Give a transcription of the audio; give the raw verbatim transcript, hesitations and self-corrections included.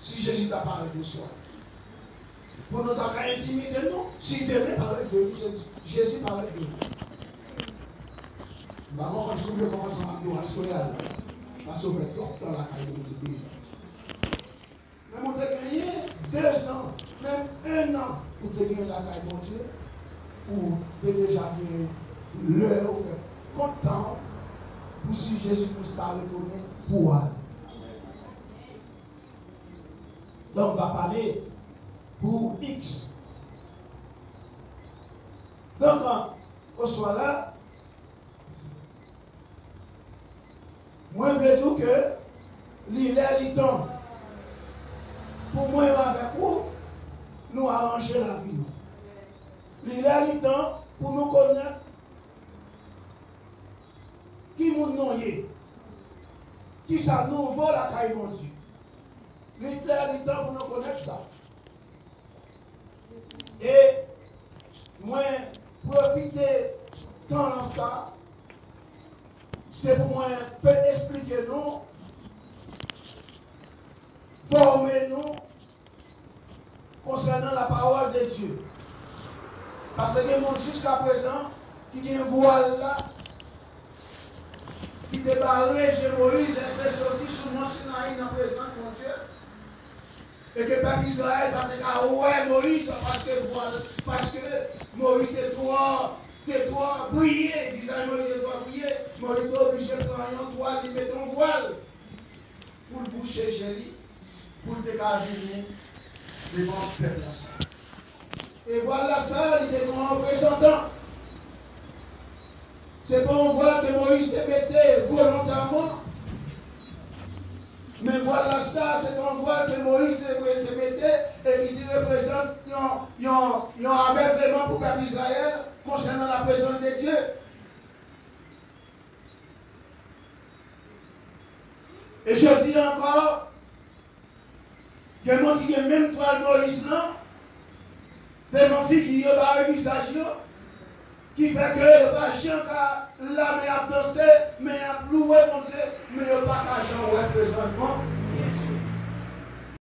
Si Jezi ta parèt oswa, pou nou ta ka entimide nou, si demen parèt vre, wi, Jezi, Jezi parèt vre. M pa konprann si w vle konprann sa m ap di w aswè a la, paske w fè twòp tan lakay Bondye deja. Menm ou te genyen dezan, menm ennan ou te genyen lakay Bondye, ou te deja genyen lè ou fè kont tan w pou si Jezi Kris ta retounen pou w ale. Donk, m pa pale pou X. Donk, oswa la, mwen vle di w ke li lè, li tan pou mwen avèk ou, nou aranje lavi nou. Li lè, li tan pou nou konèt ki moun nou ye, kisa nou vo lakay Bondye. Li lè, li tan pou nou konèt sa. E mwen pwofite tan lan sa, se pou mwen pe esplike nou, fòme nou konsènan la parole de Dieu. Paske gen moun jiskaprezan ki gen vwal la, ki te bare je Moyiz lè l te soti sou mòn Sinayi nan prezans Bondye, e ke pèp Izrayèl pa te ka wè Moyiz paske vwal, paske Moyiz te twò, te twò briye, vizaj Moyiz te twò briye, Moyiz te oblije pran yon twal, li mete yon vwal pou l bouche je li, pou l te ka vini devan pèp la sa. E vwal la sa, li te gen yon reprezantan. Se pa yon vwal ke Moyiz te mete volontèman, men vwal la sa, se pa yon vwal ke Moyiz te, te mete, epi te reprezante yon, yon, yon avègleman pou pèp Izrayèl konsènan la prezans de Dye. E jodi a ankò, gen moun ki gen menm twal Moyiz lan devan figi yo, bare vizaj yo, ki fè ke yo pa janm ka la, men y ap danse, men y ap louwe Bondye, men yo pa ka janm wè prezans Bon-,